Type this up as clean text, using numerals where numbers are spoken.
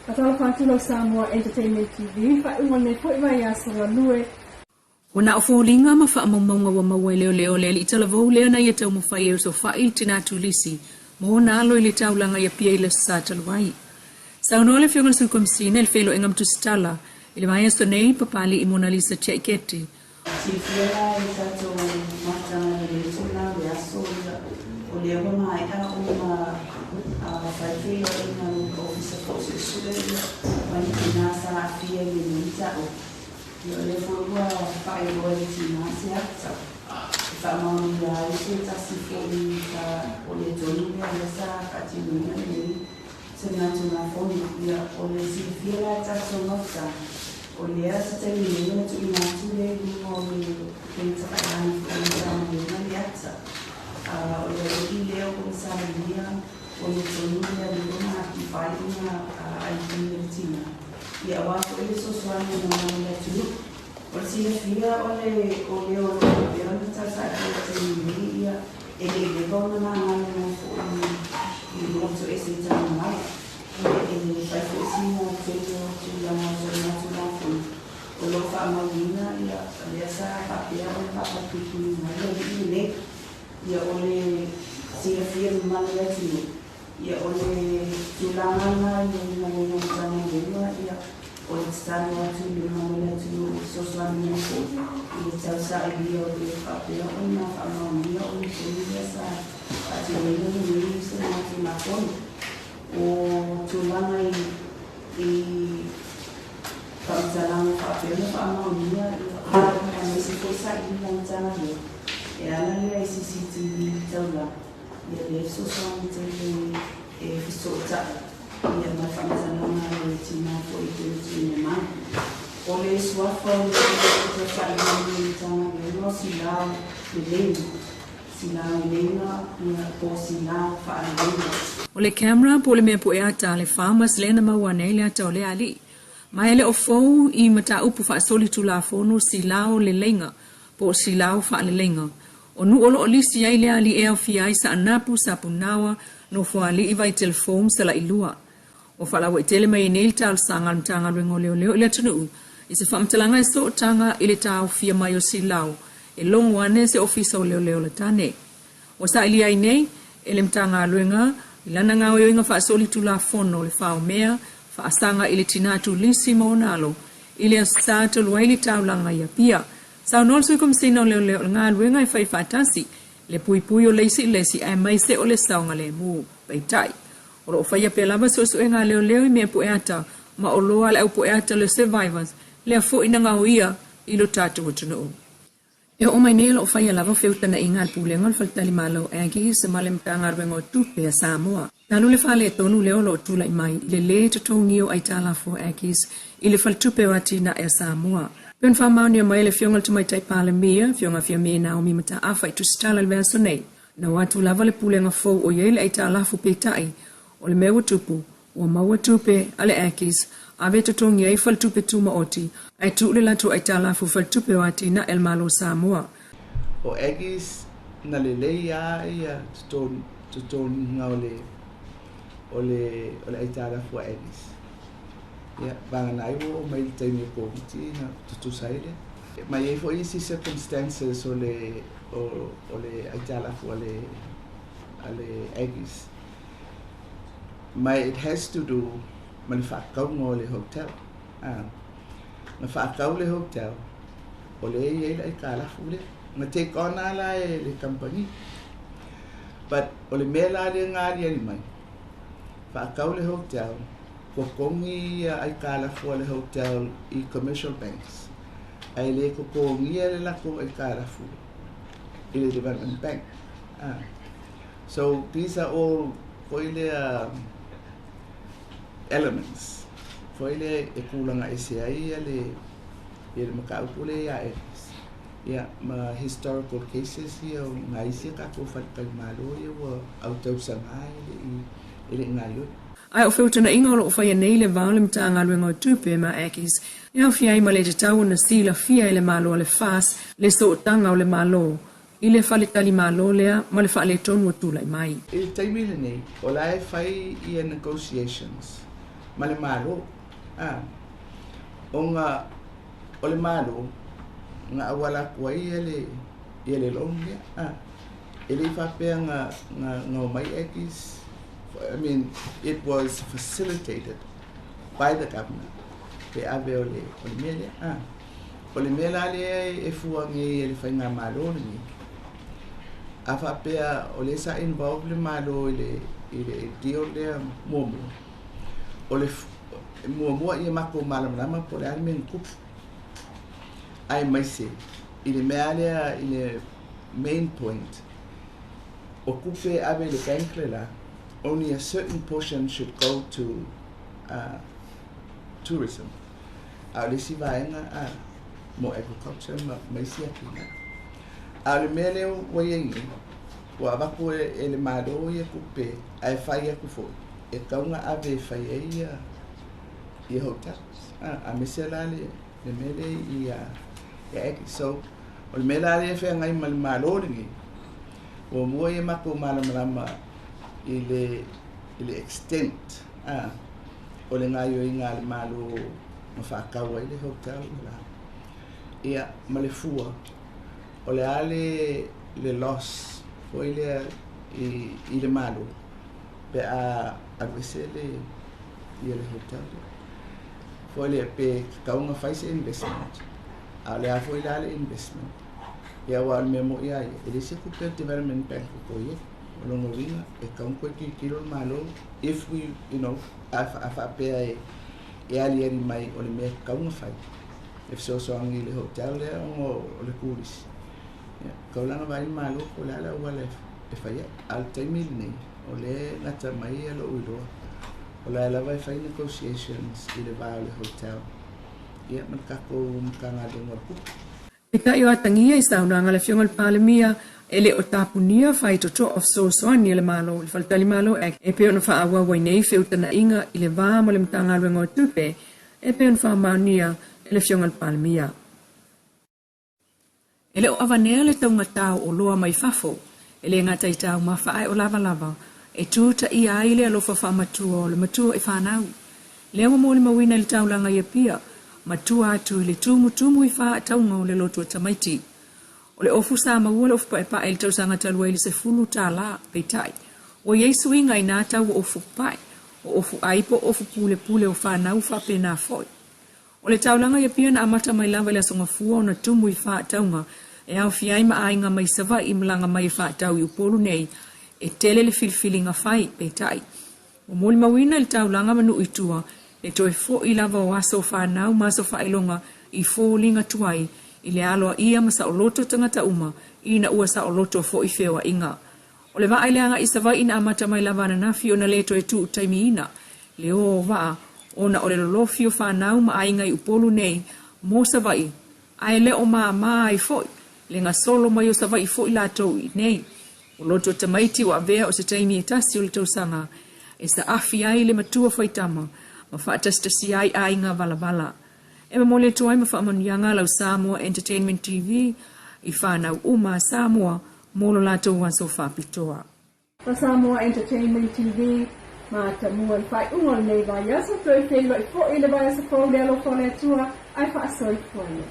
Faatalofa atu lau Samoa Entertainment TV, faaiuga o lenei foi vaiaso galue. Ua na o foliga ma faamaumauga ua maua e leoleo le alii talavou lea na ia taumafai e osofai le tina turisi ma ona alo i le taulaga i Apia i le Aso Sa talu ai. Saunoa le Afioga i le Sui Komesina i le feiloaiga ma Tusitala i le vaiaso nei, Papalii Monalisa Tiaikete. Silafia la e le tatou mafutaga i lenei itula o le aso ia, o lea ua maea ona fai feiloaiga a le Ofisa foi Suesue ia ma ni tina sa aafia i lenei mataupu. Ia o lea foi ua faailoa e le tina se ata e faamaonia ai se tasi foi sa o le tonu lea lea sa faatinoina lenei Soligatulafono. Ia, o le silafia la e tatou mafutaga, o lea se taimi nei ona tuuina atu lea i luga o le upega tafailagi foi o Matagaluega le ata. O le alii lea o Komisaria o le tonu lea lea ua notify ona ID a le tina, ia aua foi le fesoasoani i mamalu o le atunuu. O le silafia o le o le o lo o faapea ona tausaili i le taimi nei, ia, E le i leva ona gagana mai foi i motu ese i Tanumalala. E fai foi sina tele o tulaga o soligatulafono o lo o faamauina ia lea sa faapea ona faapalapipiliina ai le alii lenei. Ia o le silafia mamalu e le atunuu, ia o le tulaga lena i le galuega a Matagaluega ia O le tatalo atu i le mamalu o le atunuu e fesoasoani mai foi i le tausailia o le faapea ona faamaonia o le tonu lea sa faatinoina lenei soligatulafono. O tulaga i i faamatalaga faapea ona faamaonia aemaise foi sailiga a Matagaluega e ala lea i CCTV taulaga, ia lea e fesoasoani tele e fesootai Ia ma le faamatalaga a le tina foi i le tuuina mai. O le suafa o le Taufailagi o le Matagaluega o Silao Leleiga, Silao Leleiga ia po o Silao Faaleleiga. O le camera po o le mea pueata a le farmers lea na maua ane ai le ata o lea alii. Ma e le o fou i mataupu faasolitulafono silao leleiga po o silao faaleleiga. O nuu o lo o lisi ai le alii e aofia ai Saanapu, Sapunaoa, Nofoalii, Vaitelefou ma Salailua. Ua faalauaitele mai ai nei le talosaga a le Matagaluega o Leoleo i le atunuu i se faamatalaga e sootaga i le taofia mai o Silao e logo ane se Ofisa o Leoleo Latane. Ua sailia ai nei e le Matagaluega i lana gaoioiga faasolitulafono le faomea faasaga i le tinā turisi ma ona alo i le Aso Sa talu ai le taulaga i Apia. Saunoa le Sui Komesina o Leoleo o le galuega e fai faatasi le puipui o le isi i le isi aemaise o le saogalemu. Peitai, o lo o faia pea lava suesuega a leoleo i mea pueata ma oloa a le au pueata le Survivors lea foi na gaoia i lo tatou atunuu. E oo mai nei o lo o faia lava feutagaiga a le Pulega o le Faletalimalo Aggies ma le Matagaluega o Tupe a Samoa. Talu le faaletonu lea o lo o tulai mai i le lē totogi o aitalafu a Aggies i le Faletupe o Atinae a Samoa. Pei ona faamaonia mai e le Afioga i le Tamaitai Palemia, Afioga Fiame Naomi Mataafa i Tusitala i le vaiaso nei, na o atu lava le pulega fou o i ai le aitalafu peitai o le mea ua tupu, ua maua tupe a le Aggies ave e totogi ai faletupe tumaoti ae tuu le latou aitalafu i Faletupe o Atinae a le Malo o Samoa. O Aggies na lelei a ia totogiga o le o le o le aitalafu a Aggies. Ia, vagana ai ua oo mai i le taimi o Koviti na tutusa ai lea. Ma e i ai foi isi circumstances o le o le aitalafu a le a le Aggies. Ma it has to do ma le faatauga o le hotel. A, na faatau le hotel, o lea e i ai le aitalafu lea. Na take on lava la e le kamupani. But o le mea la lea na aliali mai, faatau le hotel, totogi ia aitalafu a le hotel i commercial banks, ae le totogia le latou aitalafu i le development bank. A, so these are all foi lea elements foi lea e tulaga ese ai ia le ia le mataupu lea ia Alice. Ia ma historical cases ia o nai isi a tatou faletalimalo ia ua autausaga e le i e le i gaioi. Ae o feutagaiga o lo o faia nei le va o le Matagaluega o Tupe ma Aggies e aofia ai ma le tatau ona silafia e le Malo a le FAS le sootaga o le Malo i le faletalimalo lea ma le faaletonu o tulai mai. I le taimi lenei, o la e fai ia negotiations. ma le Malo. A, ona o le Malo na auala atu ai ia le ia le loan lea. A, e le i faapea na na na omai Aggies, I mean, it was facilitated by the government pe ave o le o le mea lea. A, o le mea la lea e fua nei e le faigamalo lenei, a faapea o lea sa involve le Malo i le i le deal lea muamua, o le muamua ia matou malamalama po o le a le mea na tupu, aemaise i le mea lea i le main point o tupe e ave i le bank le la, only a certain portion should go to tourism, a o le isi vaega a mo agriculture ma ma isi atinae. A o le mea lea ua i ai nei, ua avatu e le Malo ia tupe ae fai atu foi e tatau ona ave e fai ai ia ia hotels, a aemaise la le le mea lea i ia Aggie. So o le mea la lea e feagai ma le Malo lenei, muamua ia matou malamalama i le i le extent a o le gaoioiga a le Malo na faatau ai le hotel le la, ia ma le fua o le a le le loss foi lea i i le Malo pe a aluese le ia le hotel lea. Foi lea pe tatau ona fai se investment, a o le a foi la le investment, ia aua o le mea moni lava ia, e leai se tupe a le Development Bank o toe i ai. O lona uiga e tatau ona toe tilotilo le Malo if we, you know, a faapea e e aliali mai o le mea e tatau ona fai e fesoasoani i le hotel lea ona o le turisi, ia, tatau la ona vaai le Malo po o le a le auala e fai ai. A o le taimi lenei, o lea e gata mai lou iloa, o la e lava e fai negotiations i le va o le hotel ia ma le tatou Matagaluega o le Tupe. Peitai o atagia i saunoaga a le Afioga i le Palemia, e le o tapunia faitotoa o fesoasoani a le Malo i le Faletalimalo Act e pei ona faaauau ai nei feutanaʻiga i le va ma le Matagaluega o Tupe e pei ona faamaonia e le Afioga i le Palemia. E le o avanea le taugata o oloa mai fafo, e le gata i taumafa ae o lavalava e tutaia ai le alofa faamatua o le matua i fanau. Lea ua molimauina i le taulaga i Apia, matua atu i le tumutumu i faatauga o le loto tamaiti. O le ofu sa maua le ofu paepae i le tausaga talu ai i le $10, peitai, ua i ai suiga i nā tau o ofu pae, o ofu ai po o ofu pulepule o fanau faapena foi. O le taulaga i Apia na amata mai lava i le Aso Gafua ona tumu i faatauga e aofia ai ma aiga mai Savaii malaga mai e faatau i Upolu nei, e tele le filifiliga fai, peitai, ua molimauina i le taulaga ma nuu i tua le toe fo'i lava o aso fanau ma aso faailoga i foliga tuai i le aloaia ma saoloto tagata uma ina ua saoloto fo'i feoa'iga. O le vaa i le agai i Savaii na amata mai lava ananafi ona le toe tuu taimiina le o o vaa ona o le lolofi o fanau ma aiga i Upolu nei mo Savaii ae le o māmā ai foi le gasolo mai o Savaii foi latou i inei. O loto tamaiti ua avea o se taimi e tasi o le tausaga e saafi ai le matua faitama ma faatasitasia ai aiga valavala. E momoli atu ai ma faamanuiaga lau Samoa Entertainment TV i fanau uma a Samoa mo lo latou aso faapitoa. Ma Samoa Entertainment TV, matamua i le faaiuga o lenei vaiaso, toe feiloai foi i le vaiaso fou le alofa o le Atua, ae faasoifua ia.